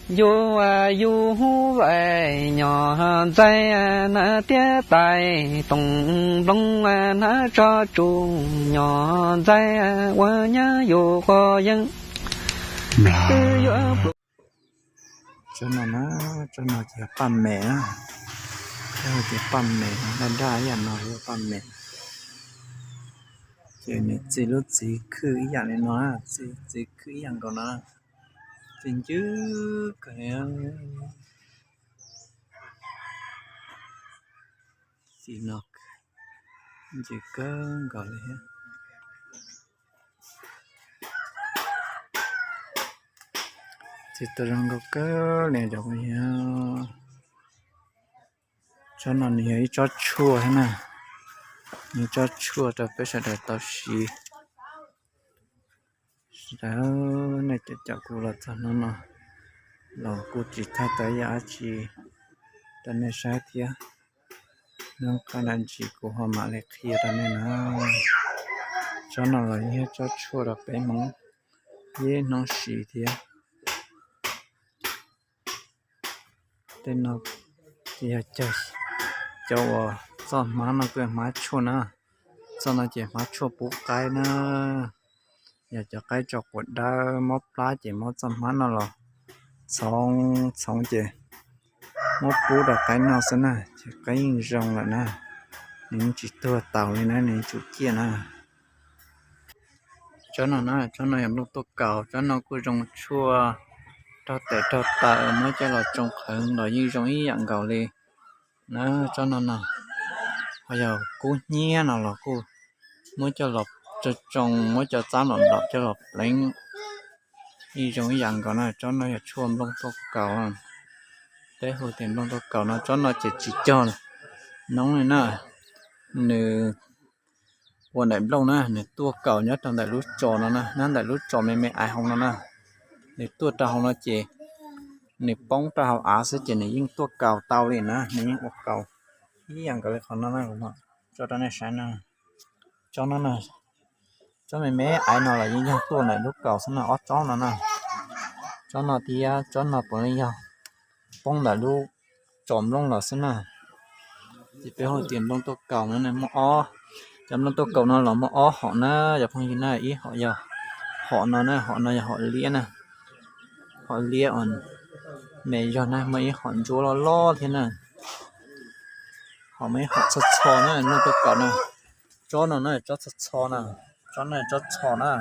Yus yus hub vaim nyom ntxaij hnav tiab tais, toom nplooj hnav tso tsuj nyom ntxaij ua nyab yus quas yeeb. Tsob no na, tsob no ces paj mem na, ces paj mem daj daj ib yam no yog paj mem. Ces nws txi lub txiv khwj ib yam li no, txi khwj ib yam nkaus no, txi ncw kawg li. Txi no ncw kawg nkaus li thiab. Txi tau zoo nkauj kawg li cov phooj ywg. Tsob no nws yog ib tsob tshuaj thiab na, ib tsob tshuaj rau peb sawv daws tau siv. Sawv daws nej cov caum kuv los txog hnub no los kuj tsis txhob tau ib yam dab tsi rau nej saib thiab. Hnub qab dab tsi kuv ho mam li qhia rau nej na. Tsob no los yog tsob tshuaj rau peb Hmoob ib hnub siv thiab. Tej no ces yog cog, cov uas txoj hmab no kuj yog hmab tshuaj na. Txoj no ces hmab tshuaj pub qaib na. Yog cov qaib tso quav dawb mob plab ces muab txoj hmab no los txhoov txhoov ces muab pub rau qaib noj xwb na, ces qaib yeej zoo lawm na. Nws yeej tsis tuag taus li na, nws yeej tsuj ciaj na. Tsob no na, tsob no yog nplooj tuaj kaus, tsob no kuj zoo tshuaj raug tes raug taw, muab coj los tsoo qhwv los yeej zoo ib yam nkaus li na. Tsob no no ho yog kub hnyiab no los kuj muab coj los tsoo, muab cov txab nplaum nplaum coj los pleev yeej zoo ib yam nkaus na. Tsob no yog tshuaj nplooj tuaj kaus, peb hu tias nplooj tuaj kaus no. Tsob no ces tsis cog noob li na, nws ua nraim nplooj na, nws tuaj kaus nyob rau ntawm lub tsos no na, nyob ntawm lub tsos me me aiv hauv no na. Nws tuaj rau hauv no ces nws poob rau hauv av xwb ces nws yeej tuaj kaus tau li na, nws yeej ua kaus ib yam nkaus li qhov no na. Tso rau nej saib na, tsob no na, tsob me me aiv no los yeej yog tuaj ntawm lub kaus xwb no, ob tsob no na. Tsob no thiab tsob no puav leej yog poob ntawm lub tsos nplooj los xwb na. Ces peb hu tias nplooj tuaj kaus no muaj ob, cov nplooj tuaj kaus no los muaj ob hom na, cov phooj ywg na. Ib hom yog hom no na, hom no yog hom liab na, hom liab uas me yog na, muaj ib hom ntsuab loj loj thiab na. Ho muaj ib hom txho txho na, nplooj tuaj kaus na. Tsob no na tsob txho txho na, tsob no tsob txho na.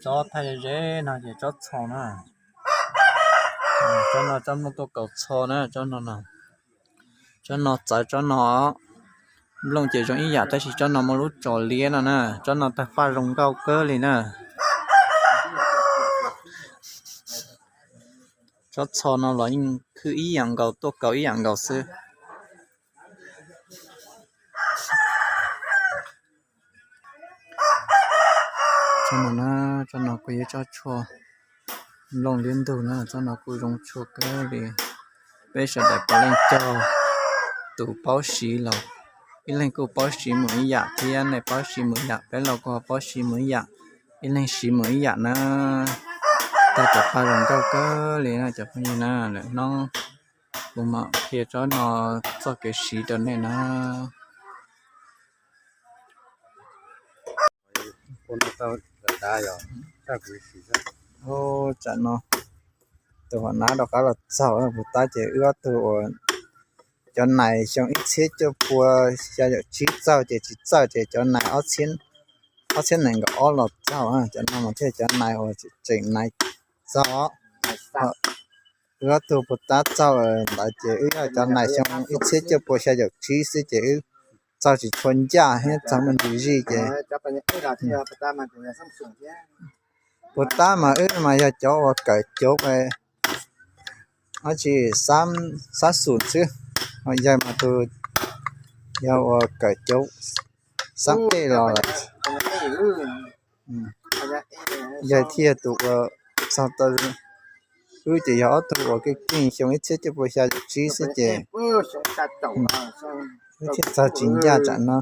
Tsob thaij ze ze no ces tsob txho na. Tsob no tsob nplooj tuaj kaus txho na, tsob no no. Tsob no txawv tsob no, nplooj ces zoo ib yam tab sis tsob no muaj lub tsos liab no na, tsob no tawg paj zoo nkauj kawg li na. Tsob txho no los yeej khwj ib yam nkaus, tuaj kaus ib yam nkaus xwb. Tsob no na, tsob no kuj yog tsob tshuaj nplooj liab ntug na, tsob no kuj zoo tshuaj kawg li. Peb sawv daws puav leej cog tus paub siv los ib leeg kuj paub siv mus ib yam thiab, nej paub siv mus ib yam, peb los kuj ho paub siv mus ib yam, ib leeg siv mus ib yam na. Tag cov paj zoo nkauj kawg li na cov phooj ywg na, lwm hnub kuv mam qhia tsob no txoj kev siv rau nej na. Tsam no tus hom nab rov qab los txaug, puas tab ces wb ob tug uas cov nais xyoo ib txhiab cuaj pua xya caum tsib txaug ces tsis txawj ces cov nais ob txhiab nees nkaum ob los txaug, cov no mas thiaj cov nais uas tseem nais txaug. Wb ob tug puas tab txaug ntawd ces wb yog cov nais xyoo ib txhiab cuaj pua xya caum tsib xwb ces wb txaug tsis tshua ncaj thiab txaug muaj ntsis zij ces puas tab mas wb mas yog cov uas kawm cov dab tsi xab xum xwb, ho yawg mas tus yog uas kawm cov xab tej los lawm. Yawg thiaj yog tus uas txaug tau, wb ces yog ob tug uas keej keej xyoo ib txhiab cuaj pua xya caum tsib xwb ces wb thiaj txaug tsis ncaj tsam no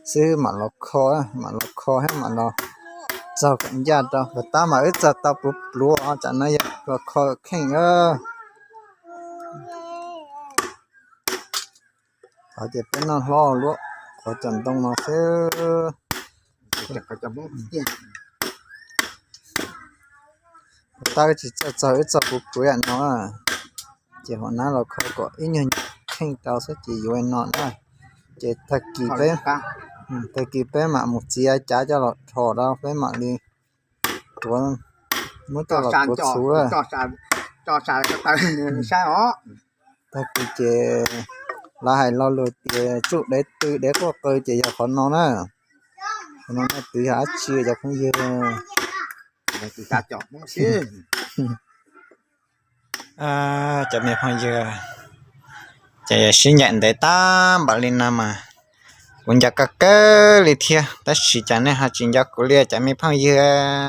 xwb mam los kho, mam los kho thiab mam los Txog kom ncaj rau puas tab mas wb txog tau pluav pluav, tsam no yog los kho kheej. Qhov ces peb noj hlob luaj qhov cov ntoo no xwb. Puas tab wb tsis txawj txog, wb txog pluav pluav yam no, ces hauv nab los kho kom ib nyuag kheej tau xwb ces yuav no na. Ces tag kis peb, tag kis peb mam mus txiav cav coj los rho rau peb mam li tuav, muab coj los tuav txhuv. Tag kis ces lawv hais lo lus tias tsuj dev tw dev quaj qw ces yog qhov no na. Qhov no nej twv yog dab tsi cov phooj ywg? Cov me phooj ywg, ces sib ncaim ntev tag npaum li no mas kuv nco kawg kawg li thiab, tab sis cas nej ho tsis nco kuv li cov me phooj ywg?